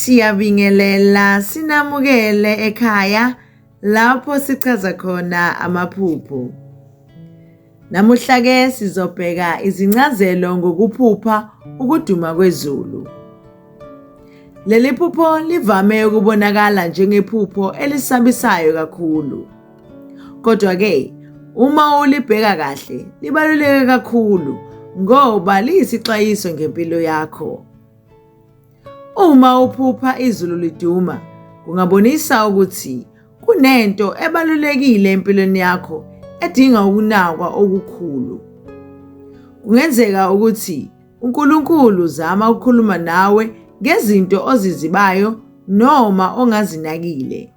Siyabingelela sinamukele ekhaya lapho sichaza khona amaphupho. Namuhla ke sizobheka izincazelo ngokuphupha ukuduma kwezulu. Leli phupho livame ukubonakala njengephupho elisabisayo kakhulu. Kodwa-ke, uma ulibheka kahle, libaluleke kakhulu ngoba liyisixwayiso ngempilo yakho. Uma uphupha izulu liduma, kungabonisa ukuthi kunento ebalulekile empilweni yakho edinga ukunakwa okukhulu. Kungenzeka ukuthi uNkulunkulu uzama ukukhuluma nawe ngezinto ozizibayo noma ongazinakile.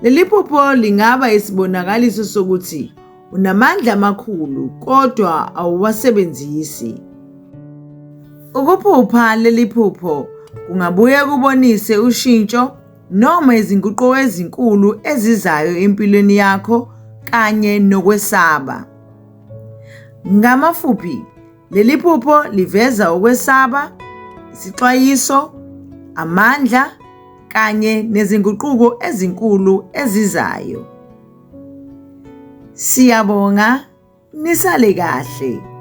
Leli phupho lingaba isibonakaliso sokuthi unamandla amakhulu kodwa awuwasebenzisi. Ukuphupha leli phupho kungabuye kubonise ushintsho noma izinguquko ezinkulu ezizayo empilweni yakho kanye nokwesaba. Ngamafuphi, leli phupho liveza ukwesaba, isixwayiso, amandla kanye nezinguquko ezinkulu ezizayo. Siyabonga, nisale kahle.